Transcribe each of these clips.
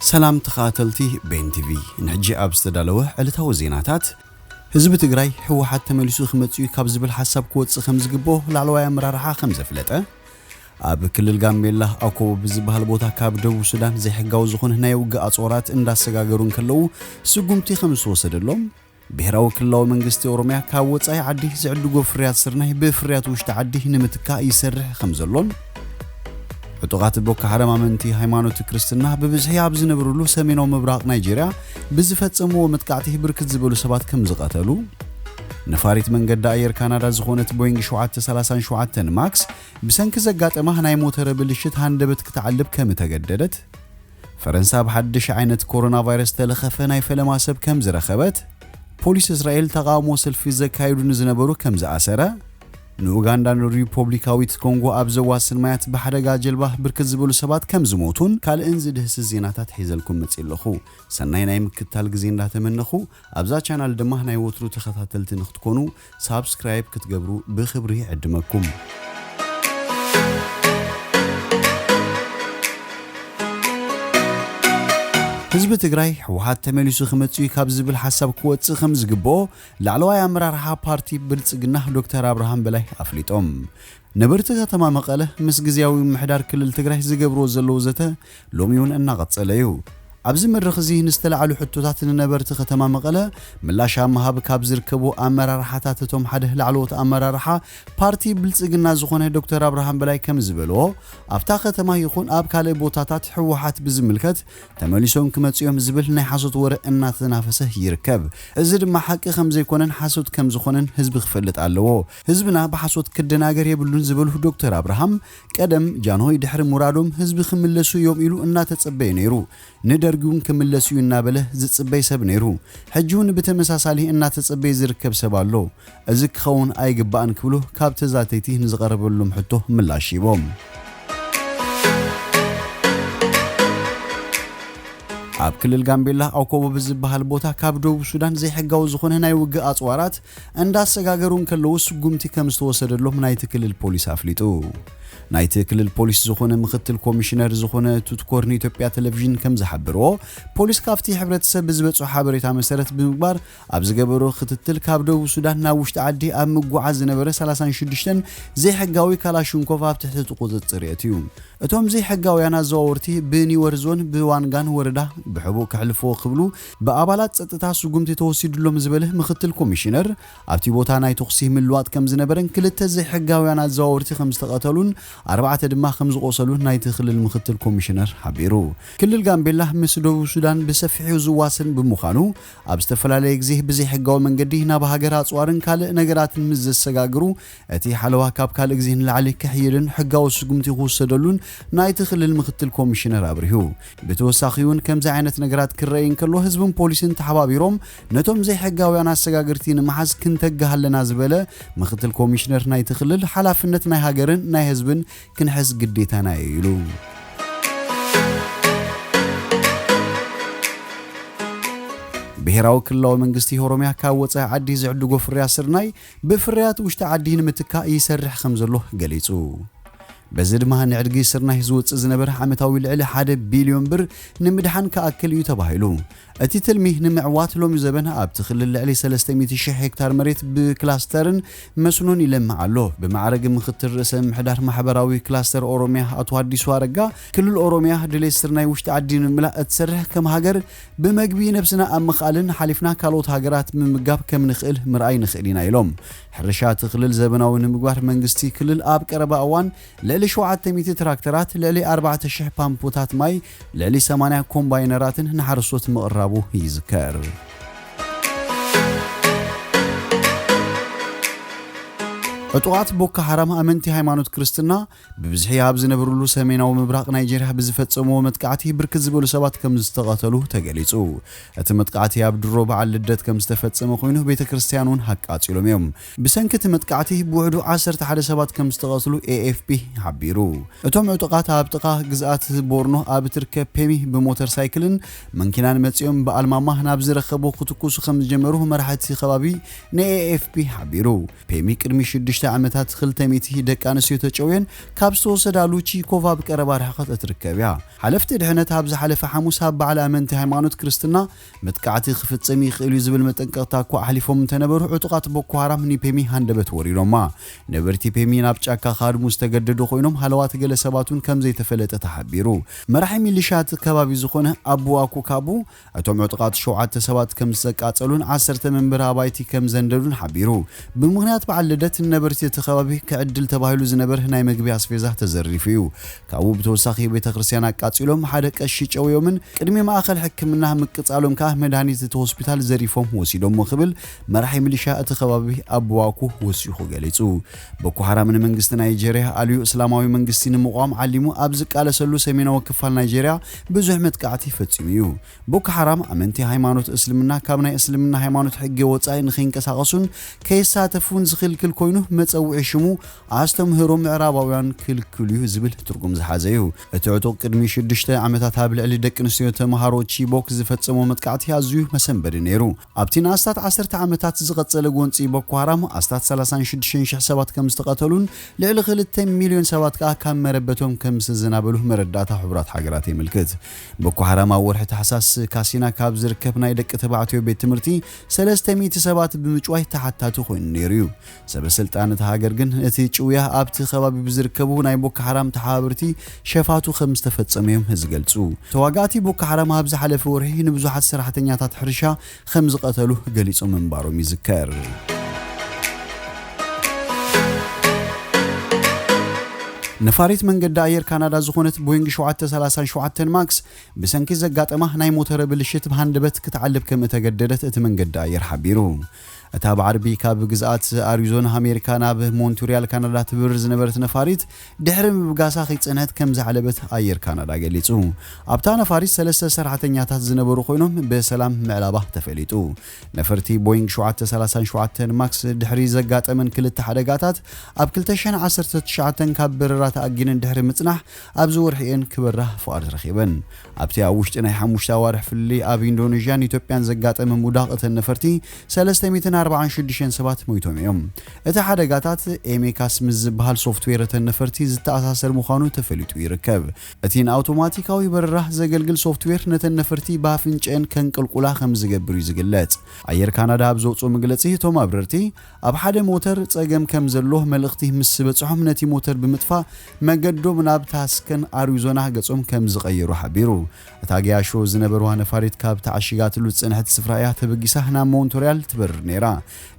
ሰላም ተኸታተልቲ ቤን ቲቪ፣ ንሕጂ ኣብ ዝተዳለወ ዕለታዊ ዜናታት፣ ህዝቢ ትግራይ ህወሓት ተመሊሱ ክመጽእ እዩ ካብ ዝብል ሓሳብ ክወጽእ ከም ዝግብኦ ላዕለዋይ ኣመራርሓ ከም ዘፍለጠ፣ ኣብ ክልል ጋምቤላ ኣኮቦ ብዝበሃል ቦታ ካብ ደቡብ ሱዳን ዘይሕጋዊ ዝኾነ ናይ ውግእ ኣጽዋራት እንዳሰጋገሩ እንከለዉ ስጉምቲ ከም ዝተወሰደሎም፣ ብሄራዊ ክልላዊ መንግስቲ ኦሮሚያ ካብ ወጻኢ ዓዲ ዝዕድጎ ፍርያት ስርናይ ብፍርያት ውሽጢ ዓዲ ንምትካእ ይሰርሕ ከም ዘሎን፣ ዕጡቓት ቦኮ ሓራም ኣመንቲ ሃይማኖት ክርስትና ብብዝሒ ኣብ ዝነብርሉ ሰሜናዊ ምብራቕ ናይጄርያ ብዝፈጸምዎ መጥቃዕቲ ብርክት ዝበሉ ሰባት ከም ዝቐተሉ፣ ነፋሪት መንገዲ ኣየር ካናዳ ዝኾነት ቦይንግ ሸውዓተ ሰላሳን ሸውዓተን ማክስ ብሰንኪ ዘጋጠማ ናይ ሞተረ ብልሽት ሃንደበት ክትዓልብ ከም እተገደደት፣ ፈረንሳ ብሓድሽ ዓይነት ኮሮና ቫይረስ ተለኸፈ ናይ ፈለማ ሰብ ከም ዝረኸበት፣ ፖሊስ እስራኤል ተቓውሞ ሰልፊ ዘካይዱ ንዝነበሩ ከም ዝኣሰረ፣ ንኡጋንዳን ሪፖብሊካዊት ኮንጎ ኣብ ዘዋስን ማያት ብሓደጋ ጀልባ ብርክት ዝበሉ ሰባት ከም ዝሞቱን ካልእን ዝድህስስ ዜናታት ሒዘልኩም መጺእ ኣለኹ። ሰናይ ናይ ምክትታል ግዜ እንዳተመነኹ፣ ኣብዛ ቻናል ድማ ናይ ወትሩ ተኸታተልቲ ንክትኮኑ ሳብስክራይብ ክትገብሩ ብኽብሪ ይዕድመኩም። ህዝቢ ትግራይ ህወሓት ተመሊሱ ክመጽእ እዩ ካብ ዝብል ሓሳብ ክወጽእ ከም ዝግብኦ ላዕለዋይ ኣመራርሓ ፓርቲ ብልጽግና ዶክተር ኣብርሃም በላይ ኣፍሊጦም። ነበርቲ ከተማ መቐለ ምስ ግዝያዊ ምምሕዳር ክልል ትግራይ ዝገብርዎ ዘለዉ ዘተ ሎሚ እውን እናቐጸለ እዩ። ኣብዚ መድረኽ እዚ ንዝተላዕሉ ሕቶታት ንነበርቲ ከተማ መቐለ ምላሽ ኣብ ምሃብ ካብ ዝርከቡ ኣመራርሓታት እቶም ሓደ ላዕለዎት ኣመራርሓ ፓርቲ ብልጽግና ዝኾነ ዶክተር ኣብርሃም በላይ ከም ዝበልዎ፣ ኣብታ ከተማ ይኹን ኣብ ካልእ ቦታታት ህወሓት ብዝምልከት ተመሊሶም ክመጽኡ እዮም ዝብል ናይ ሓሶት ወረ እናተናፈሰ ይርከብ። እዚ ድማ ሓቂ ከም ዘይኮነን ሓሶት ከም ዝኾነን ህዝቢ ክፈልጥ ኣለዎ። ህዝብና ብሓሶት ክደናገር የብሉን ዝበሉ ዶክተር ኣብርሃም፣ ቀደም ጃንሆይ ድሕሪ ምውራዶም ህዝቢ ክምለሱ እዮም ኢሉ እናተጸበየ ነይሩ። ንደርጊ እውን ክምለስ እዩ እናበለ ዝጽበይ ሰብ ነይሩ። ሕጂ እውን ብተመሳሳሊ እናተጸበየ ዝርከብ ሰብ ኣሎ። እዚ ክኸውን ኣይግባእን ክብሉ ካብ ተዛተይቲ ንዝቐረበሎም ሕቶ ምላሽ ሂቦም። ኣብ ክልል ጋምቤላ ኣውኮቦ ብዝበሃል ቦታ ካብ ደቡብ ሱዳን ዘይሕጋዊ ዝኾነ ናይ ውግእ ኣጽዋራት እንዳሰጋገሩ እንከለዉ ስጉምቲ ከም ዝተወሰደሎም ናይቲ ክልል ፖሊስ ኣፍሊጡ። ናይቲ ክልል ፖሊስ ዝኾነ ምክትል ኮሚሽነር ዝኾነ ቱትኮር ንኢትዮጵያ ቴሌቪዥን ከም ዝሓበርዎ፣ ፖሊስ ካብቲ ሕብረተሰብ ብዝበጽሖ ሓበሬታ መሰረት ብምግባር ኣብ ዝገበሮ ክትትል ካብ ደቡብ ሱዳን ናብ ውሽጢ ዓዲ ኣብ ምጉዓዝ ዝነበረ ሰላሳን ሽዱሽተን ዘይሕጋዊ ካላሽንኮቭ ኣብ ትሕቲ ቁጽጽር የእትዩ። እቶም ዘይሕጋውያን ኣዘዋወርቲ ብኒወር ዞን ብዋንጋን ወረዳ ብሕቡእ ከሕልፍዎ ክብሉ ብኣባላት ጸጥታ ስጉምቲ ተወሲዱሎም ዝበለ ምክትል ኮሚሽነር፣ ኣብቲ ቦታ ናይ ተኹሲ ምልዋጥ ከም ዝነበረን ክልተ ዘይሕጋውያን ኣዘዋወርቲ ከም ዝተቐተሉን ኣርባዕተ ድማ ከም ዝቖሰሉን ናይቲ ክልል ምክትል ኮሚሽነር ሓቢሩ። ክልል ጋምቤላ ምስ ደቡብ ሱዳን ብሰፊሑ ዝዋሰን ብምዃኑ፣ ኣብ ዝተፈላለየ ግዜ ብዘይሕጋዊ መንገዲ ናብ ሃገር ኣጽዋርን ካልእ ነገራትን ምስ ዘሰጋግሩ፣ እቲ ሓለዋ ካብ ካልእ ግዜ ንላዕሊ ክሕየልን ሕጋዊ ስጉምቲ ክውሰደሉን ናይቲ ክልል ምክትል ኮሚሽነር ኣብሪሁ። ብተወሳኺ እውን ከምዚ ዓይነት ነገራት ክረኣይ እንከሎ ህዝብን ፖሊስን ተሓባቢሮም ነቶም ዘይሕጋውያን ኣሰጋግርቲ ንምሓዝ ክንተግህ ኣለና ዝበለ ምክትል ኮሚሽነር ናይቲ ክልል ሓላፍነት ናይ ሃገርን ናይ ህዝብን ክንሕዝ ግዴታና እዩ ኢሉ። ብሄራዊ ክልላዊ መንግስቲ ኦሮሚያ ካብ ወፃኢ ዓዲ ዝዕድጎ ፍርያት ስርናይ ብፍርያት ውሽጢ ዓዲ ንምትካእ ይሰርሕ ከም ዘሎ ገሊጹ። በዚ ድማ ንዕድጊ ስርናይ ዝወጽእ ዝነበረ ዓመታዊ ልዕሊ ሓደ ቢልዮን ብር ንምድሓን ክኣክል እዩ ተባሂሉ። እቲ ትልሚ ንምዕዋት ሎሚ ዘበን ኣብቲ ክልል ልዕሊ ሰለስተ ሚእቲ ሺሕ ሄክታር መሬት ብክላስተርን መስኖን ይለምዕ ኣሎ። ብማዕረግ ምክትል ርእሰ ምምሕዳር ማሕበራዊ ክላስተር ኦሮሚያ ኣቶ ኣዲሱ ኣረጋ፣ ክልል ኦሮሚያ ድሌት ስርናይ ውሽጢ ዓዲ ንምምላእ እትሰርሕ ከም ሃገር ብመግቢ ነብስና ኣብ ምኽኣልን ሓሊፍና ካልኦት ሃገራት ምምጋብ ከም ንኽእል ምርኣይ ንኽእል ኢና ኢሎም። ሕርሻ እቲ ክልል ዘበናዊ ንምግባር መንግስቲ ክልል ኣብ ቀረባ እዋን ልዕሊ ሸውዓተ ሚእቲ ትራክተራት፣ ልዕሊ ኣርባዕተ ሽሕ ፓምፖታት ማይ፣ ልዕሊ ሰማንያ ኮምባይነራትን ንሓረስቶት ምቕራቡ ይዝከር። ዕጡቓት ቦኮ ሓራም ኣመንቲ ሃይማኖት ክርስትና ብብዝሒ ኣብ ዝነብርሉ ሰሜናዊ ምብራቕ ናይጄርያ ብዝፈጸምዎ መጥቃዕቲ ብርክት ዝበሉ ሰባት ከም ዝተቐተሉ ተገሊጹ። እቲ መጥቃዕቲ ኣብ ድሮ በዓል ልደት ከም ዝተፈጸመ ኮይኑ ቤተ ክርስቲያን እውን ኣቃጺሎም እዮም። ብሰንኪ እቲ መጥቃዕቲ ብውሕዱ ዓሰርተ ሓደ ሰባት ከም ዝተቐትሉ ኤ ኤፍ ፒ ሓቢሩ። እቶም ዕጡቓት ኣብ ጥቓ ግዝኣት ቦርኖ ኣብ እትርከብ ፔሚ ብሞተር ሳይክልን መንኪናን መጺኦም ብኣልማማ ናብ ዝረኸቦ ክትኩሱ ከም ዝጀመሩ መራሕቲ ከባቢ ን ኤ ኤፍ ፒ ሓቢሩ። ፔሚ ቅድሚ ሽዱሽተ ዓመታት ክልተ ሚእቲ ደቂ ኣንስትዮ ተጨውየን ካብ ዝተወሰዳሉ ቺኮቫ ብቀረባ ርሕቐት እትርከብ እያ። ሓለፍቲ ድሕነት ኣብ ዝሓለፈ ሓሙስ ኣብ በዓል ኣመንቲ ሃይማኖት ክርስትና መጥቃዕቲ ክፍጽም ይኽእል እዩ ዝብል መጠንቀቕታ እኳ ኣሕሊፎም እንተነበሩ፣ ዕጡቓት ቦኮ ሃራም ንፔሚ ሃንደበት ወሪሮማ። ነበርቲ ፔሚ ናብ ጫካ ክሃድሙ ዝተገደዱ ኮይኖም፣ ሃለዋት ገለ ሰባት እውን ከም ዘይተፈለጠ ተሓቢሩ። መራሒ ሚሊሻ እቲ ከባቢ ዝኾነ ኣቡ ኣኩካቡ፣ እቶም ዕጡቓት ሸውዓተ ሰባት ከም ዝተቃጸሉን ዓሰርተ መንበሪ ኣባይቲ ከም ዘንደዱን ሓቢሩ። ብምኽንያት በዓል ልደት ንነበርቲ እቲ ከባቢ ክዕድል ተባሂሉ ዝነበር ናይ መግቢ ኣስቤዛ ተዘሪፉ እዩ። ካብኡ ብተወሳኺ ቤተ ክርስቲያን ኣቃጺሎም፣ ሓደ ቀሺ ጨውዮምን ቅድሚ ማእኸል ሕክምና ምቅጻሎም ከኣ መድሃኒት እቲ ሆስፒታል ዘሪፎም ወሲዶሞ ክብል መራሒ ሚሊሻ እቲ ከባቢ ኣቡዋኩ ወሲኹ ገሊጹ። ቦኮ ሓራም ንመንግስቲ ናይጄርያ ኣልዩ እስላማዊ መንግስቲ ንምቋም ዓሊሙ ኣብ ዝቃለሰሉ ሰሜናዊ ክፋል ናይጄርያ ብዙሕ መጥቃዕቲ ፈጺሙ እዩ። ቦኮ ሓራም ኣመንቲ ሃይማኖት እስልምና ካብ ናይ እስልምና ሃይማኖት ሕጊ ወጻኢ ንኸይንቀሳቐሱን ከይሳተፉን ዝኽልክል ኮይኑ፣ መጸውዒ ሽሙ ኣስተምህሮ ምዕራባውያን ክልክል እዩ ዝብል ትርጉም ዝሓዘ እዩ። እቲ ዕጡቕ ቅድሚ ሽዱሽተ ዓመታት ኣብ ልዕሊ ደቂ ኣንስትዮ ተምሃሮ ቺቦክ ዝፈጸሞ መጥቃዕቲ ኣዝዩ መሰንበዲ ነይሩ። ኣብቲ ንኣስታት ዓሰርተ ዓመታት ዝቐጸለ ጎንጺ ቦኮ ሃራም ኣስታት ሰላሳን ሽዱሽተን ሽሕ ሰባት ከም ዝተቐተሉን ልዕሊ ክልተ ሚልዮን ሰባት ከኣ ካብ መረበቶም ከም ዝተዘናበሉ መረዳእታ ሕቡራት ሃገራት የመልክት። ቦኮ ሃራም ኣብ ወርሒ ታሕሳስ ካሲና ካብ ዝርከብ ናይ ደቂ ተባዕትዮ ቤት ትምህርቲ ሰለስተ ሚእቲ ሰባት ብምጭዋይ ተሓታቲ ኮይኑ ነይሩ እዩ። ሰበ ስልጣን እታ ሃገር ግን እቲ ጭውያ ኣብቲ ከባቢ ብዝርከቡ ናይ ቦኮ ሓራም ተሓባበርቲ ሸፋቱ ከም ዝተፈጸመ እዮም ዝገልጹ። ተዋጋእቲ ቦኮ ሓራም ኣብ ዝሓለፈ ወርሒ ንብዙሓት ሰራሕተኛታት ሕርሻ ከም ዝቐተሉ ገሊጹ ምንባሮም ይዝከር። ነፋሪት መንገዲ ኣየር ካናዳ ዝኾነት ቦይንግ ሸውዓተ ሰላሳን ሸውዓተን ማክስ ብሰንኪ ዘጋጠማ ናይ ሞተር ብልሽት ብሃንደበት ክትዓልብ ከም እተገደደት እቲ መንገዲ ኣየር ሓቢሩ። እታ ብዓርቢ ካብ ግዝኣት ኣሪዞና ኣሜሪካ ናብ ሞንትሪያል ካናዳ ትብርር ዝነበረት ነፋሪት ድሕሪ ምብጋሳ ከይጸንሐት ከም ዝዓለበት ኣየር ካናዳ ገሊጹ። ኣብታ ነፋሪት ሰለስተ ሰራሕተኛታት ዝነበሩ ኮይኖም ብሰላም ምዕላባ ተፈሊጡ። ነፈርቲ ቦይንግ ሸውዓተ ሰላሳን ሸውዓተን ማክስ ድሕሪ ዘጋጠመን ክልተ ሓደጋታት ኣብ ክልተ ሽሕን ዓሰርተ ትሽዓተን ካብ በረራ ተኣጊደን ድሕሪ ምጽናሕ ኣብዚ ወርሒ እየን ክበራ ፍቓድ ረኺበን። ኣብቲ ኣብ ውሽጢ ናይ ሓሙሽተ ኣዋርሕ ፍልልይ ኣብ ኢንዶኔዥያን ኢትዮጵያን ዘጋጠመ ምውዳቕ እተን ነፈርቲ ሰለስተ ሚእትን ኣርባዓን ሽዱሽተን ሰባት ሞይቶም እዮም። እቲ ሓደጋታት ኤሜካስ ምስ ዝበሃል ሶፍትዌር እተን ነፈርቲ ዝተኣሳሰር ምዃኑ ተፈሊጡ ይርከብ። እቲ ንኣውቶማቲካዊ በረራ ዘገልግል ሶፍትዌር ነተን ነፈርቲ ብኣፍንጭአን ከንቅልቁላ ከም ዝገብር እዩ ዝግለጽ። ኣየር ካናዳ ኣብ ዘውፅኦ መግለጺ፣ እቶም ኣብረርቲ ኣብ ሓደ ሞተር ጸገም ከም ዘሎ መልእኽቲ ምስ ዝበጽሖም፣ ነቲ ሞተር ብምጥፋእ መገዶም ናብ ታስከን ኣሪዞና ገጾም ከም ዝቐየሩ ሓቢሩ። እታ ገያሾ ዝነበርዋ ነፋሪት ካብ ተዓሺጋትሉ ዝጸንሐት ስፍራ እያ ተበጊሳ ናብ ሞንትሪያል ትበርር ነይራ።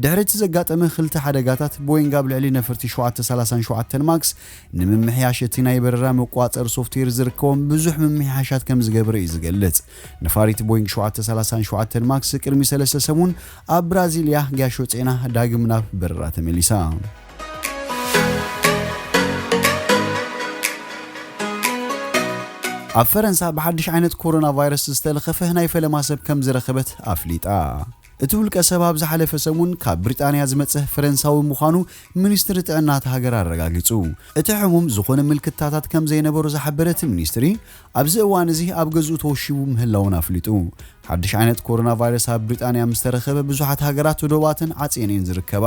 ድሕሪ እቲ ዘጋጠመ ክልተ ሓደጋታት፣ ቦይንግ ኣብ ልዕሊ ነፈርቲ ሸውዓተ ሰላሳን ሸውዓተን ማክስ ንምምሕያሽ እቲ ናይ በረራ መቋጸሪ ሶፍትዌር ዝርከቦም ብዙሕ ምምሕያሻት ከም ዝገበረ እዩ ዝገልጽ። ነፋሪት ቦይንግ ሸውዓተ ሰላሳን ሸውዓተን ማክስ ቅድሚ ሰለስተ ሰሙን ኣብ ብራዚልያ ገያሾ ጼና ዳግም ናብ በረራ ተመሊሳ። ኣብ ፈረንሳ ብሓድሽ ዓይነት ኮሮና ቫይረስ ዝተለኸፈ ናይ ፈለማ ሰብ ከም ዝረኸበት ኣፍሊጣ። እቲ ውልቀ ሰብ ኣብ ዝሓለፈ ሰሙን ካብ ብሪጣንያ ዝመጸ ፈረንሳዊ ምዃኑ ሚኒስትሪ ጥዕና እታ ሃገር ኣረጋጊጹ። እቲ ሕሙም ዝኾነ ምልክታታት ከም ዘይነበሮ ዝሓበረ እቲ ሚኒስትሪ፣ ኣብዚ እዋን እዚ ኣብ ገዝኡ ተወሺቡ ምህላውን ኣፍሊጡ። ሓድሽ ዓይነት ኮሮና ቫይረስ ኣብ ብሪጣንያ ምስ ተረኸበ፣ ብዙሓት ሃገራት ዶባተን ዓጽየን እየን ዝርከባ።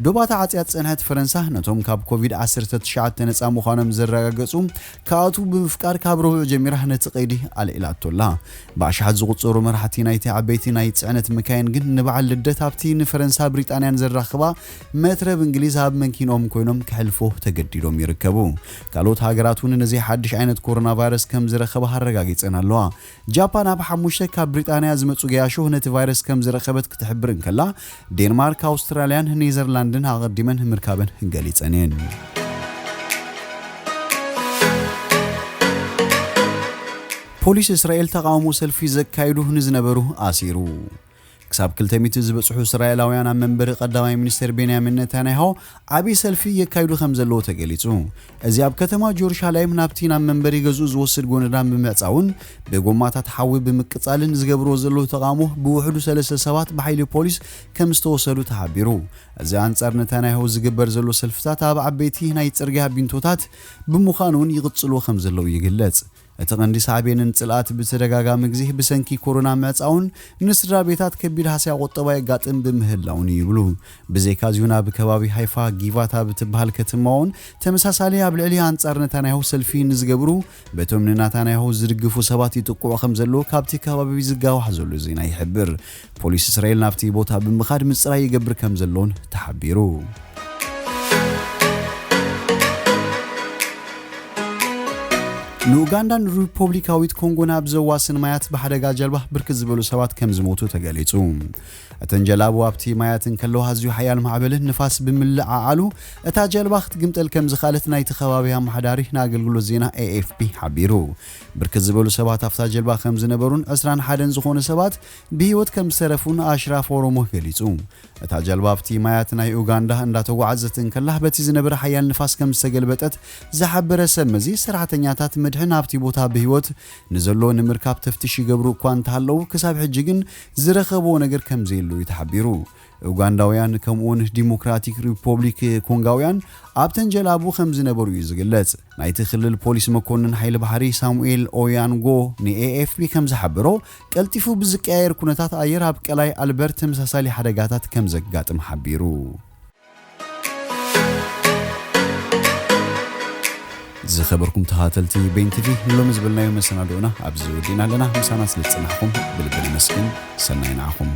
ዶባታ ዓጽያ ዝጸንሐት ፈረንሳ፣ ነቶም ካብ ኮቪድ ዓሰርተ ትሽዓተ ነጻ ምዃኖም ዘረጋገጹ ክኣትዉ ብምፍቃድ፣ ካብ ረቡዕ ጀሚራ ነቲ ቀይዲ ኣልዒላቶ ኣላ። ብኣሽሓት ዝቑጸሩ መራሕቲ ናይቲ ዓበይቲ ናይ ጽዕነት መካይን ግን ንበዓል ልደት ኣብቲ ንፈረንሳ ብሪጣንያን ዘራኽባ መትረብ እንግሊዝ ኣብ መንኪንኦም ኮይኖም ክሕልፎ ተገዲዶም ይርከቡ። ካልኦት ሃገራት እውን ነዚ ሓድሽ ዓይነት ኮሮና ቫይረስ ከም ዝረኸባ ኣረጋጊጸን ኣለዋ። ጃፓን ኣብ ሓሙሽተ ካብ ብሪጣንያ ዝመጹ ገያሾ ነቲ ቫይረስ ከም ዝረኸበት ክትሕብር እንከላ፣ ዴንማርክ፣ ኣውስትራልያን ኔዘርላንድን ኣቐዲመን ምርካበን ገሊጸን እየን። ፖሊስ እስራኤል ተቓውሞ ሰልፊ ዘካይዱ ንዝነበሩ ኣሲሩ። ክሳብ ክልተ ሚእቲ ዝበጽሑ እስራኤላውያን ኣብ መንበሪ ቀዳማይ ሚኒስትር ቤንያሚን ነታንያሁ ዓቢ ሰልፊ የካይዱ ከም ዘለዉ ተገሊጹ። እዚ ኣብ ከተማ ጀሩሻሌም ናብቲ ናብ መንበሪ ገዝኡ ዝወስድ ጎነዳን ብምዕጻውን ብጎማታት ሓዊ ብምቅጻልን ዝገብርዎ ዘለዉ ተቓውሞ ብውሕዱ ሰለስተ ሰባት ብሓይሊ ፖሊስ ከም ዝተወሰዱ ተሓቢሩ። እዚ ኣንጻር ነታንያሁ ዝግበር ዘሎ ሰልፍታት ኣብ ዓበይቲ ናይ ጽርግያ ቢንቶታት ብምዃኑ እውን ይቕጽልዎ ከም ዘለዉ ይግለጽ። እቲ ቀንዲ ሳዕቤንን ጽልኣት ብተደጋጋሚ ግዜ ብሰንኪ ኮሮና ምዕጻውን ንስድራ ቤታት ከቢድ ሃስያ ቁጠባ የጋጥም ብምህላውን እዩ ይብሉ። ብዘይካዚውን ኣብ ከባቢ ሃይፋ ጊቫታ ብትበሃል ከተማ እውን ተመሳሳሊ ኣብ ልዕሊ ኣንጻር ነታንያሁ ሰልፊ ንዝገብሩ በቶም ንናታንያሁ ዝድግፉ ሰባት ይጥቅዑ ከም ዘለዉ ካብቲ ከባቢ ዝጋዋሕ ዘሎ ዜና ይሕብር። ፖሊስ እስራኤል ናብቲ ቦታ ብምኻድ ምጽራይ ይገብር ከም ዘሎን ተሓቢሩ። ንኡጋንዳን ሪፖብሊካዊት ኮንጎን ኣብ ዘዋስን ማያት ብሓደጋ ጀልባ ብርክት ዝበሉ ሰባት ከም ዝሞቱ ተገሊጹ። እተን ጀላቡ ኣብቲ ማያት እንከለዋ ኣዝዩ ሓያል ማዕበልን ንፋስ ብምልዓዓሉ እታ ጀልባ ክትግምጠል ከም ዝኻለት ናይቲ ከባቢ ኣመሓዳሪ ንኣገልግሎት ዜና ኤኤፍፒ ሓቢሩ። ብርክት ዝበሉ ሰባት ኣብታ ጀልባ ከም ዝነበሩን ዕስራን ሓደን ዝኾኑ ሰባት ብህይወት ከም ዝተረፉን ኣሽራፍ ኦሮሞ ገሊጹ። እታ ጀልባ ኣብቲ ማያት ናይ ኡጋንዳ እንዳተጓዓዘት እንከላ በቲ ዝነበረ ሓያል ንፋስ ከም ዝተገልበጠት ዝሓበረ ሰብ መዚ ሰራሕተኛታት መድሕን ኣብቲ ቦታ ብህይወት ንዘሎ ንምርካብ ተፍትሽ ይገብሩ እኳ እንተሃለዉ ክሳብ ሕጂ ግን ዝረኸብዎ ነገር ከም ዘየሉ እዩ ተሓቢሩ። ኡጋንዳውያን ከምኡውን ዲሞክራቲክ ሪፖብሊክ ኮንጋውያን ኣብተን ጀላቡ ከም ዝነበሩ እዩ ዝግለጽ። ናይቲ ክልል ፖሊስ መኮንን ሓይሊ ባሕሪ ሳሙኤል ኦያንጎ ንኤኤፍፒ ከም ዝሓበሮ ቀልጢፉ ብዝቀያየር ኩነታት ኣየር ኣብ ቀላይ ኣልበርት ተመሳሳሊ ሓደጋታት ከም ዘጋጥም ሓቢሩ። ዝኸበርኩም ተኻተልቲ ቤን ቲቪ ንሎሚ ዝበልናዮ መሰናድኦና ኣብዚ ወዲእና ኣለና። ምሳና ስለ ዝጸናሕኩም ብልቢ ነመስግን። ሰናይ ንዓኹም።